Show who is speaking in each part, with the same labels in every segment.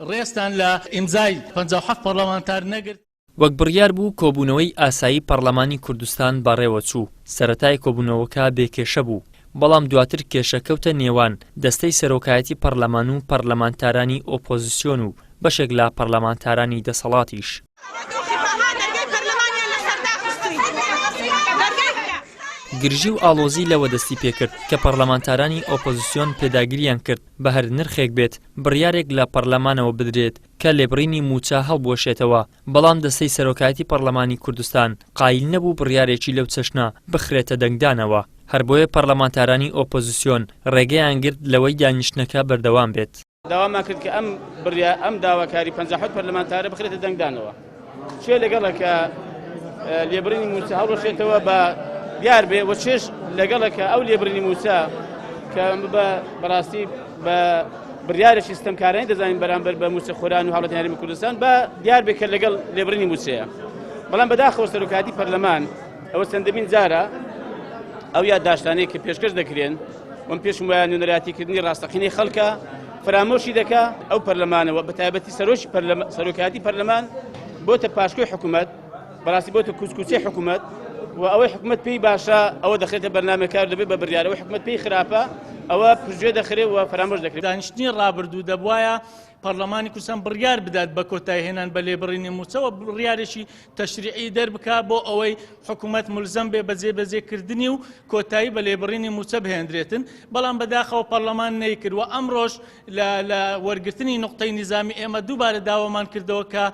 Speaker 1: ڕێزتان لە ئیمزای 57 پەڕلەمانتار نەگرت.
Speaker 2: وەک بڕیار بوو کۆبوونەوەی ئاسایی پەڕلەمانی کوردستان بەڕێوەچوو، سەرەتای کۆبوونەوەکە بێ کێشە بوو، بەڵام دواتر کێشە کەوتە نێوان دەستەی سەرۆکایەتی پەڕلەمان و پەڕلەمانتارانی ئۆپۆزسیۆن و بەشێک لە پەڕلەمانتارانی دەسەڵاتیش. گرژی و ئاڵۆزی لەوە دەستی پێکرد کە پەڕلەمانتارانی ئۆپۆزسیۆن پێداگریان کرد بە هەر نرخێک بێت بڕیارێک لە پەڕلەمانەوە بدرێت کە لێبڕینی مووچە هەڵبوەشێتەوە، بەڵام دەستەی سەرۆکایەتی پەڕلەمانی کوردستان قایل نەبوو بڕیارێکی لەو چەشنە بخرێتە دەنگدانەوە، هەر بۆیە پەڕلەمانتارانی ئۆپۆزسیۆن ڕێگەیان گرت لەوەی دانیشتنەکە بەردەوام بێت.
Speaker 3: داوامان کرد کە ئەم بڕیا ئەم داواکاری 57 پەرلەمانتارە بخرێتە دەنگدانەوە چێ لەگەڵە کە لێبڕینی مووچە هەڵوەشێتەوە بە دیار بێ و چێش لەگەڵە کە ئەو لێبڕینی مووچە کە بە بەڕاستی بە بڕیارێکی ستەمکارانی دەزانین بەرامبەر بە مووچە خۆران و هاوڵاتیانی هەرێمی کوردستان بە دیار بێ کە لەگەڵ لێبڕینی مووچەیە بەڵام بەداخەوە سەرۆکایەتی پەرلەمان ئەوە چەندەمین جارە ئەو یادداشتانەی کە پێشکەش دەکرێن وم پێشم وایە نوێنەرایەتیکردنی ڕاستەقینەی خەڵکە فرامۆشی دەکا ئەو پەرلەمانەوە بە تایبەتی سەرۆکی سەرۆکایەتی پەرلەمان بۆتە پاشکۆی حکوومەت بەڕاستی بۆتە کوچکوچەی حکوومەت و ئەوەی حکوومەت پێی باشە ئەوە دەخرێتە بەرنامە کار دەبێت بە بڕیارەوە حکوومەت پێی خراپە ئەوە پشتگوێ دەخرێ و فەرامۆش دەکرێت.
Speaker 1: دانیشتنی ڕابردوو دەبوایە پەڕلەمانی کوردستان بڕیار بدات بە کۆتایهێنان بە لێبڕینی مووچە و بڕیارێکی تەشریعی دەربکا بۆ ئەوەی حکوومەت مولزەم بێ بە جێبەجێکردنی و کۆتایی بە لێبڕینی مووچە بهێندرێتن بەڵام بەداخەوە پەڕلەمان نەیکرد و ئەمڕۆش لە لە وەرگرتنی نوقتەی نیزامی ئێمە دووبارە داوامان کردەوە کە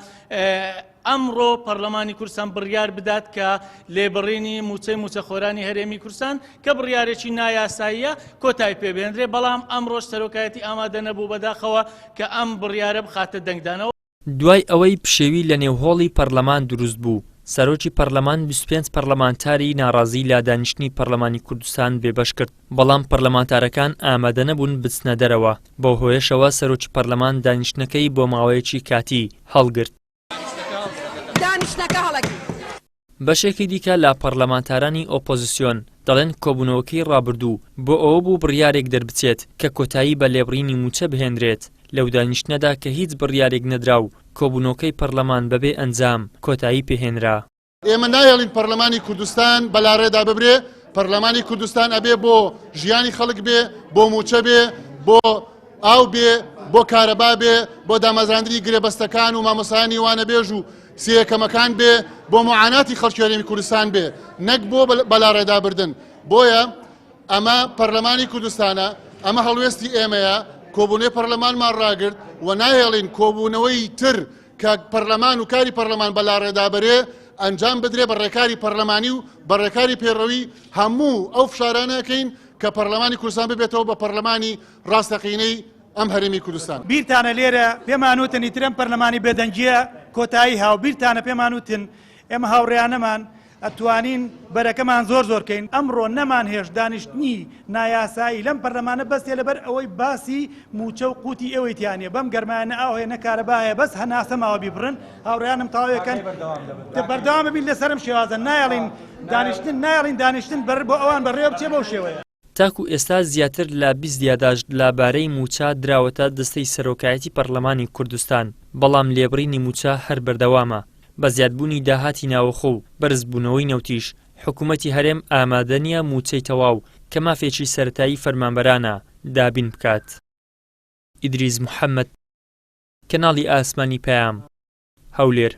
Speaker 1: ئەمڕۆ پەرلەمانی کوردستان بڕیار بدات کە لێبڕینی مووچەی مووچەخۆرانی هەرێمی کوردستان کە بڕیارێکی نایاساییە کۆتای پێبهێنرێ، بەڵام ئەمڕۆش سەرۆکایەتی ئامادە نەبوو بەداخەوە کە ئەم بڕیارە بخاتە دەنگدانەوە.
Speaker 2: دوای ئەوەی پشێوی لە نێو هۆڵی پەرلەمان دروست بوو، سەرۆکی پەرلەمان 25 پەرلەمانتاری ناڕازی لە دانیشتنی پەرلەمانی کوردستان بێبەش کرد، بەڵام پەرلەمانتارەکان ئامادەنەبوون بچنە دەرەوە، بەو هۆیەشەوە سەرۆکی پەرلەمان دانیشتنەکەی بۆ ماوەیەکی کاتی هەڵگرت.
Speaker 4: دانیشتنەکە هەڵەگرت.
Speaker 2: بەشێکی دیکە لە پەڕلەمانتارانی ئۆپۆزسیۆن دەڵێن کۆبوونەوەکەی ڕابردوو بۆ ئەوە بوو بڕیارێک دەربچێت کە کۆتایی بە لێبڕینی مووچە بهێنرێت، لەو دانیشتنەدا کە هیچ بڕیارێک نەدرا و کۆبوونەوکەی پەڕلەمان بەبێ ئەنجام کۆتایی پێهێنرا.
Speaker 5: ئێمە نایەڵین پەرلەمانی کوردستان بەلاڕێدا ببرێ، پەرلەمانی کوردستان ئەبێ بۆ ژیانی خەڵک بێ، بۆ مووچە بێ، بۆ ئاو بێ، بۆ کارەبا بێ، بۆ دامەزراندنی گرێبەستەکان و مامۆستایانی وانەبێژ و سێیەکەمەکان بێ، بۆ موعاناتی خەڵکی هەرێمی کوردستان بێ، نەک بۆ بەلاڕێدابردن. بۆیە ئەمە پەرلەمانی کوردستانە، ئەمە هەڵوێستی ئێمەیە، کۆبوونەوەی پەرلەمانمان ڕاگرت و نایەڵین کۆبوونەوەی تر کە پەرلەمان و کاری پەرلەمان بە لاڕێدا بەرێ ئەنجام بدرێ بە ڕێکاری پەرلەمانی و بە ڕێکاری پەیڕەوی هەموو ئەو فشارانە ئەکەین کە پەرلەمانی کوردستان ببێتەوە بە پەرلەمانی ڕاستەقینەی ئەم هەرێمی کوردستان.
Speaker 6: بیرتانە لێرە پێمان وتن ئیتر ئەم پەرلەمانی بێدەنگیە کۆتایی هاو بیرتانە پێمان وتن ئێمە هاوڕێیانەمان ئەتوانین بەرەکەمان زۆر زۆر کەین، ئەمڕۆ نەمانهێشت دانیشتنی نایاسایی لەم پەرلەمانە بەستێ لەبەر ئەوەی باسی مووچە و قوتی ئێوەی تیا نیە، بەم گەرمایە نە ئاو هەیە نە کارەبا هەیە بەس هەناسە ماوە بیبڕن، هاوڕێیانم تەواوێکەن بەردەوام بین لەسەر ئەم شێوازە نایەڵین دانیشتن نایەڵین دانیشتن بەر بۆ ئەوان بەڕێوە بچێ بەو شێوەیە.
Speaker 2: تاکو ئێستا زیاتر لە 20 یاداشت لە بارەی مووچە دراوەتە دەستەی سەرۆکایەتی پەرلەمانی کوردستان، بەڵام لێبڕینی مووچە هەر بەردەوامە. بە زیادبوونی داهاتی ناوەخۆ و بەرزبوونەوەی نەوتیش، حکومەتی هەرێم ئامادە نییە مووچەی تەواو کە مافێکی سەرەتایی فەرمانبەرانە، دابین بکات. ئیدریس محەمەد، کەناڵی ئاسمانی پەیام، هەولێر.